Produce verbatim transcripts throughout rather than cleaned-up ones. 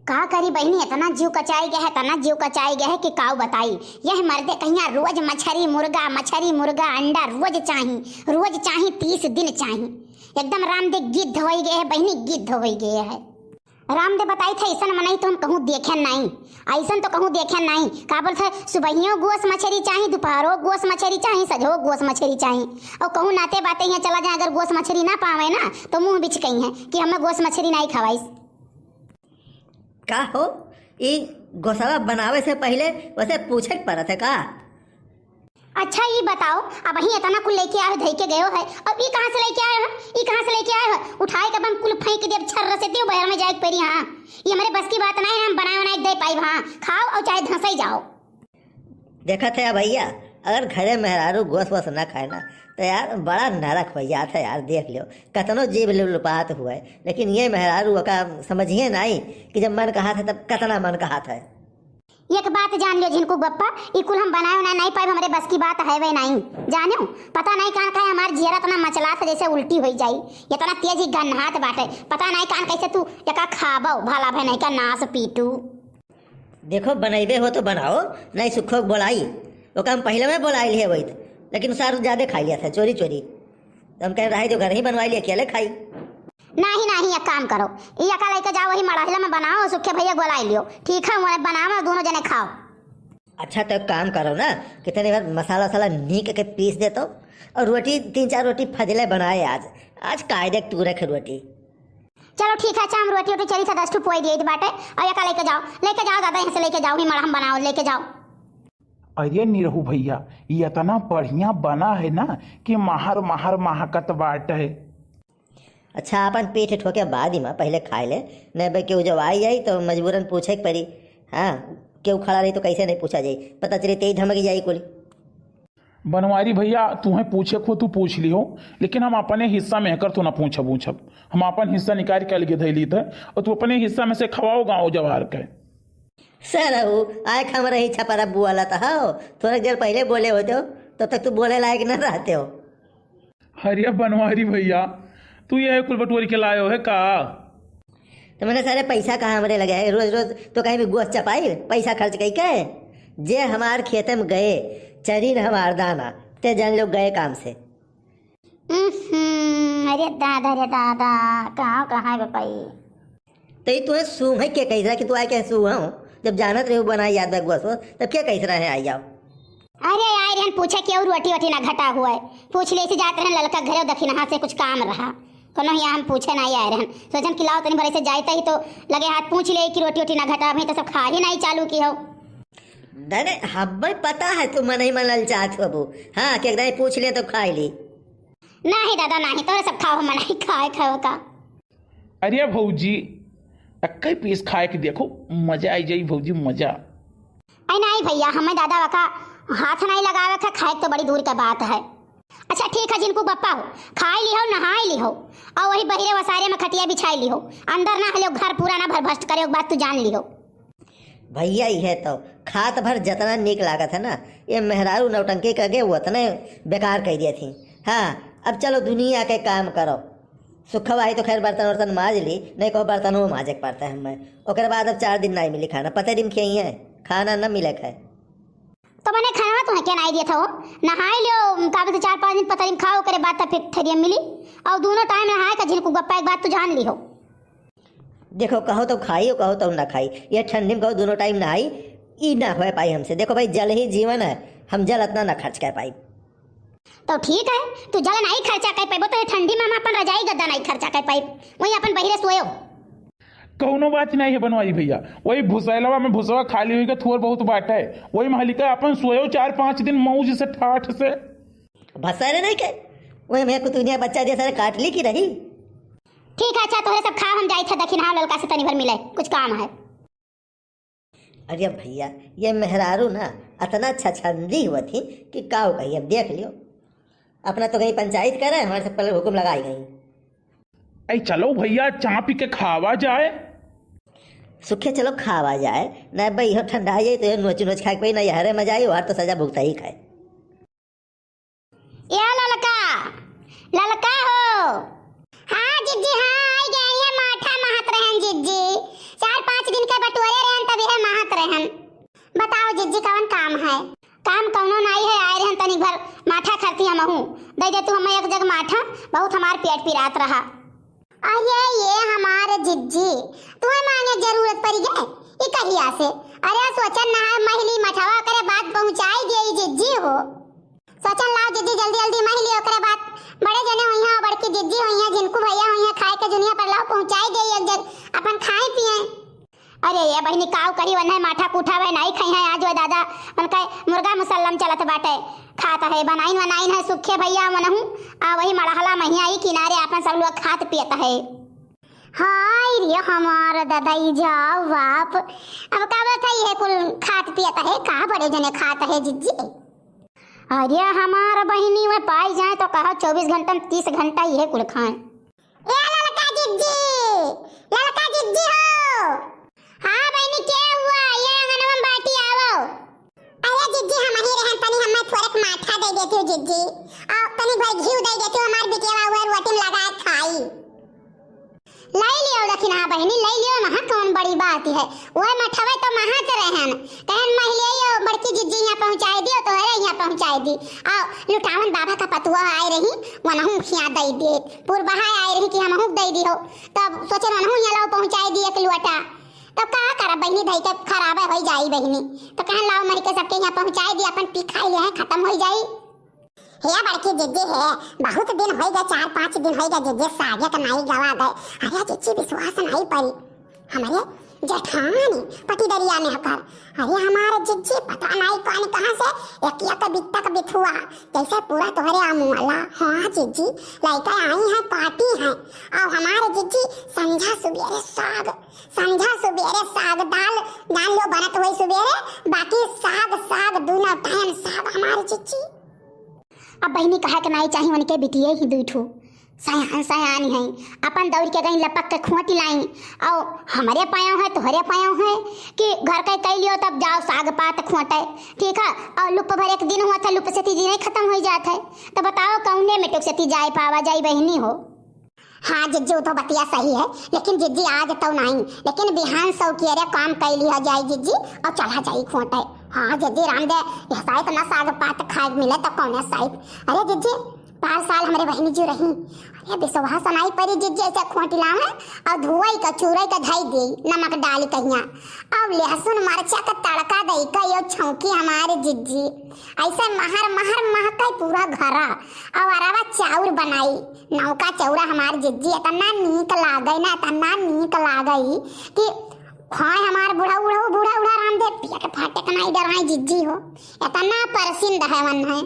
का करी बहिनी, इतना जीव कचाई गए है, इतना जीव कचाई गए है कि काऊ बताई। यह मर्दे कहिया रोज मछरी मुर्गा, मछरी मुर्गा, अंडा रोज चाही, रोज चाही, तीस दिन चाही। एकदम रामदे गिद्ध होई गए है बहिनी, गिद्ध होई गए है। रामदे बताई थे, ऐसन मनई तो हम कहूँ देखे नाई, ऐसन तो कहूँ देखे नाई। का बोलत है, सुबहियो गोस मछरी चाही, दोपहरो गोस मछरी चाही, सजो गोस मछरी चाही। और कहूँ नाते बाते यहाँ चला जाए, अगर गोस मछरी ना पावे ना तो मुँह बिचकई है कि हमें गोस मछरी नाई खवाइस। का हो, ई गोसवा बनावे से पहिले वैसे पूछे के पड़त है का? अच्छा, ई बताओ, अबहीं इतना कुल लेके आए हो, धई के गयो है, अब ई कहाँ से लेके आए हो? ई कहाँ से लेके आए हो? उठाए के अब हम कुल फेंक देब, छर्र से तेउ बहर में जाए के पड़ी। हाँ, ये हमरे बस की बात नहीं है, हम बनाए बनाए के दे पाइब। हाँ, खाओ और चाहे धंसई जाओ। देखत है भैया, अगर घरे मेहरारू गोस वोस ना खाए ना, तो यार बड़ा नरक हो जात है यार। देख लियो, कतनो जीभ लुलुपात हुए, लेकिन ये मेहरारू ओका समझिए नाई कि जब मन कहत है तब कतना मन कहत है। एक बात जान लियो झिनकू बप्पा, ई कुल हम बनाए उनाए नाई पाइब, हमरे बस की बात है वे नाई। जानियो, पता नाई कान खाए हमार जियरा इतना मचलात है जैसे उल्टी होई जाई, इतना तेज ही गन्हात बाटे। पता नाई कान कैसे तू एका खाबो, भला भे नहीं का नास पीटू। देखो, बनैबे हो तो बनाओ, नहीं सुखो के बोलाई, ओका हम पहिले में बोलाई लिए वही, लेकिन सार ज्यादा खाई लिया था चोरी चोरी, तो हम कहे रहे जो घर ही बनवाई लिए, अकेले खाई। नाही, नाही, एक काम करो, ई एका लेके जाओ, वही मड़हिला में बनाओ, सुखे भैया बोलाई लियो, ठीक है, वही बनाओ, दोनों जने खाओ। अच्छा, तो एक काम करो ना, कितने बार मसाला वसाला नीक के पीस देतो, और रोटी, तीन चार रोटी फजले बनाए आज, आज कायदे तू रखे रोटी। चलो ठीक है, अच्छा, हम रोटी वोटी चली था, दस ठो पोई दिए बाटे, और एका लेके जाओ, लेके जाओ दादा, यहाँ से लेके जाओ, ही मड़हम बनाओ, लेके जाओ। अरे निरहू भैया, ये इतना बढ़िया बना है ना कि महर महर महकत बाटे। अच्छा, अपन पेट ठोके बाद ही में पहिले खाए ले, नहीं बे केहू जब आई जाई तो मजबूरन पूछे के पड़ी। हाँ, केहू खड़ा रही तो कैसे नहीं पूछा जाई, पता चले तेई धमक जाई कुल। बनवारी भैया, तुहें पूछे को तू पूछ लिहो, लेकिन हम अपने हिस्सा में एकर तो ना पूछब, पूछब। हम अपन हिस्सा निकाल के अलगे धई लीत है, और तू अपने हिस्सा में से खवाओ गाँव जवार के। सरहू, आए खम रही छपरा बुआलत हौ, थोड़ा देर पहिले बोले होते हो, तब तक तू बोले लायक न रहते हो। अरे बनवारी भैया, तू ये कुल बटोरी के लायो है का? तो मैंने सारे पैसा कहाँ हमरे लगे है, रोज रोज तो कहीं भी गोस चपाई, पैसा खर्च कई के। जे हमार खेते में गए, चरी न हमार दाना, ते जान लो गए काम से। हम्म, अरे दादा रे दादा, कहाँ कहाँ है बपाई? तो ये तुम्हें सूंघ है के कही रहा कि तू आए के सूंघ हो? जब जानत रहे हो बनाई याद बैग गोस, तब क्या कही रहा है आई जाओ? अरे आए रहन पूछे केहू रोटी वोटी ना घटा हुआ है। पूछ ले से जात रहन ललका घरे दखिनहा से कुछ काम रहा। कोनो हियाँ हम पूछे ना आए रहन। सोचन कि लाओ तनी भरे से जाइत ही तो लगे हाथ पूछ ले कि रोटी वोटी ना घटा, अभी तो सब खा ही नहीं चालू की हो। नहीं, नहीं, हमें पता है तू मन ही मन ललचात होबू। हाँ, कि एक दाई पूछ ले तो खाई ली। नाही दादा नाही, तोरे सब खाओ, हम नहीं खाए खाओ का। अरे भौजी, एक्कै पीस खाए के देखो, मजा आई जाई भौजी, मजा। अरे नाही भैया, हमें दादा वका हाथ नहीं लगावे का, खाए तो बड़ी दूर के बात है। अच्छा ठीक है, जिनको बप्पा हो, खाए लिहो, नहाए लिहो, और वही बहिरे वसारे में खटिया बिछाए लिहो, अंदर ना हलो, घर पूरा ना भरभस्ट करे, एक बात तू जान लिहो। भैया, इहे तो खात भर जतना नीक लागत है ना, ये मेहरारू नौटंकी करके उतने बेकार कह दिए थी। हाँ, अब चलो दुनिया के काम करो। सुखवा आई तो खैर बर्तन वर्तन माज ली, नहीं कहो बर्तनों माजे के पड़ता है हमें। ओकरे बाद अब चार दिन नहीं मिली खाना, पते दिन खियाई है, खाना न मिले है। तो मने खाना तुम्हें क्या नहीं दिया था वो? नहाए लियो, का बोलते, चार पाँच दिन पता नहीं खाओ, ओकरे बाद तब फिर थरिया मिली। और दोनों टाइम नहाए का झिनकू बप्पा, एक बात तू जान ली हो। देखो, कहो तो खाई, कहो तो ना खाई। ये ठंडी में कहो दोनों टाइम नहाई, ई ना हो पाई हमसे। देखो भाई, जल ही जीवन है, हम जल इतना ना खर्च कर पाई। तो ठीक है, तू जल नहीं खर्चा कर पाइबो तो ये ठंडी में हम अपन रजाई गद्दा नहीं खर्चा कर पाइब, वहीं अपन बहिरे सोयो। कौनो बात नहीं है बनवारी भैया, वही भुसैलवा में भुसवा खाली हुई के थोर बहुत बाटे, वही में हल्का अपन सोयो चार पाँच दिन मौज से ठाठ से। भसैले नहीं के, वही में कुतुनिया बच्चा जैसे काट ली की रही। ठीक है, अच्छा, तोहरे सब खाओ, हम जाइत है दखिनहा ललका से तनी भर मिले, कुछ काम है। अरे भैया, ये मेहरारू ना अतना छछंदी हुआ थी कि काऊ कही। अब देख लियो, अपना तो कहीं पंचायत करे, हमारे से पहले हुकुम लगाई गई। ऐ चलो भैया, चाह पी के खावा जाए। सुखे चलो खावा जाए, ना भाई, इहो ठंडा जाए तो ये नोच नोच खाए के पड़ी, ना ये हरे मजा आई, हर तो सजा भुगता ही खाए। ए ललका, ललका हो। हाँ जिज्जी, हाँ, आई गए, ये माठा महत रहन जिज्जी। चार पाँच दिन के काम कउनो नाई है, आए रहन तनिक भर माठा खरती हमहू। दइ दे तू हमें एक जग माठा, बहुत हमार पेट पिरात रहा। अरे ये हमार जिज्जी, तुहैं माँगे जरूरत परि गै? ई कहिया से? अरे सोचन ना है, महली मठवा ओकरे बाद पहुँचाइ देई जिज्जी हो। सोचन लाव जिज्जी जल्दी जल्दी महली, ओकरे बाद बड़े जने होइहैं, बड़की जिज्जी होइहैं, झिनकू भइया होइहैं, खाए के जुनिया पर लाव पहुँचाइ देई एक जग, अपन खाए पिए। अरे ये बहिनी, काव करी, वन्है माठा कूठा वह नाई खइहैं आज वह दादा, उनका मुर्गा मुसल्लम चलत बाटे, खात है, बनाइन वनाइन है सुखे भइया मनहू, आ वही मड़हला महिया ई किनारे आपन सब लोग खात पियत है। हाय रे हमार ददाई जाओ बाप, अब का बात है, ये कुल खात पियत है, का बड़े जने खात है जिज्जी? अरे हमार बहिनी, वह पाई जाए तो कहा चउबीस घंटा में तीस घंटा ये कुल खाए। ए ललका जिज्जी, ललका जिज्जी हो। हाँ बहिनी, के हुआ? ये अंगनवा में बाटी आवो। अरे जिज्जी, हम ही रहन, तनी हमें थोड़क माठा दे देती हो जिज्जी, और तनी भर घी दे देती हो, हमार बिटिया हुआ रोटी में लगा खाई। लइ लियो दखिनहा बहिनी, लइ लियो, महा कौन बड़ी बात है। वह मठवे तो महत रहन, कहन महले यो बड़की जिज्जी यहाँ पहुँचाइ दियो, तोहरे यहाँ पहुँचाइ दी। आ लुटावन बाबा का पतुआ आए रही, वनहू खिया दइ दिए। पुरबहा आए रही कि हमहू दइ दिहो। तब सोचन वनहू यहाँ लाओ पहुँचाइ दी एक लोटा। तब का करब बहिनी, धइ के खराबे होइ जाई बहिनी। तो कहन लाओ मही के सबके यहाँ पहुँचाइ दी, अपन पी खाइ ले हैं, खतम होइ जाई। हे बड़की जिज्जी हे, बहुत दिन होइ गए, चार पाँच दिन होइ गए जिज्जी, सागे के नाई गवा गए। अरे जिज्जी विश्वास नाई परी, हमरे जेठानी पटीदरिया में हकर। अरे हमारे जिज्जी पता नाई कौन कहाँ से एक एक बित्तक बिथुआ, जैसे पूरा तोहरे आमुआला। हाँ जिज्जी, लइका आई हैं, पार्टी है। और हमारे जिज्जी संझा सुबेरे साग, संझा सुबेरे साग, दाल जान लो बनत होई सुबेरे, बाकी साग, साग दूनो टाइम साग हमारे जिज्जी। अब बहिनी कहा के नाई चाही, उनके बिटिये ही दुई ठो सयान सयान हैं, अपन दौड़ के गई लपक के खोटी लाई। और हमरे पायो है, तोहरे पायो है कि घर के कइ लियो, तब जाओ साग पात खोटे, ठीक है। और लुप भर एक दिन हुआ था, लुप से तीजी नहीं खतम होइ जात है, तो बताओ कौने में टुक से ती जाए पावा जाई बहिनी हो। हाँ जिज्जी, वो तो बतिया सही है, लेकिन जिज्जी आज तो नहीं, लेकिन बिहान सौ कियरे काम कइ लिया जाई जिज्जी, और चला जाई खोटे। हाँ जिज्जी, राम दे, यह साइत ना साग पात खाए मिले तो कौने साइत। अरे जिज्जी, पार साल हमरे बहिनी जी रही, अरे विश्वास नाई परी जिज्जी, ऐसे खोटी लावे और धुआई का चूरई का धई दी नमक डाल कहिया, और लहसुन मरचा का तड़का दई का यो छौंकी हमारे जिज्जी, ऐसे महर महर महके पूरा घरा। और अरवा चाउर बनाई, नौका चौरा हमार जिज्जी, इतना नीक लागे ना, इतना नीक लागे कि खाए हमार बूढ़ा, बूढ़ा, बूढ़ा, बूढ़ा रामदेव पिया के फाटे के नाई डराए जिज्जी हो, इतना परसिंद है वन है।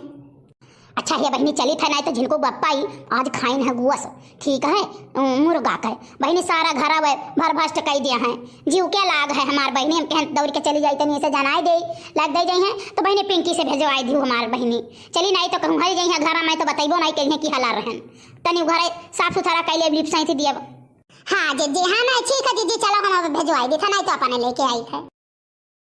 अच्छा हे बहिनी, चली था, नाई तो झिनको बप्पा ही आज खाइन है गुअस, ठीक है, उम, मुर्गा के। बहिनी सारा घर आवे भर भस्ट कई दिया है, जीव के लाग है हमार बहिनी, हम कहन दौड़ के चली जाई, तनी से जनाई दे, लग दे जाई है, तो बहिनी पिंकी से भेजवाई दियो हमार बहिनी। चली नाई तो कहूँ हल जाई है घर में, तो बतैबो नाई कहीं कि हला रहन, तनी घर साफ सुथरा कैले लिप सैंती दियब। हाँ जिज्जी, हाँ ना, ठीक है जिज्जी, चलो हम अब भेजवाई दी था, नाई तो अपने लेके आई है।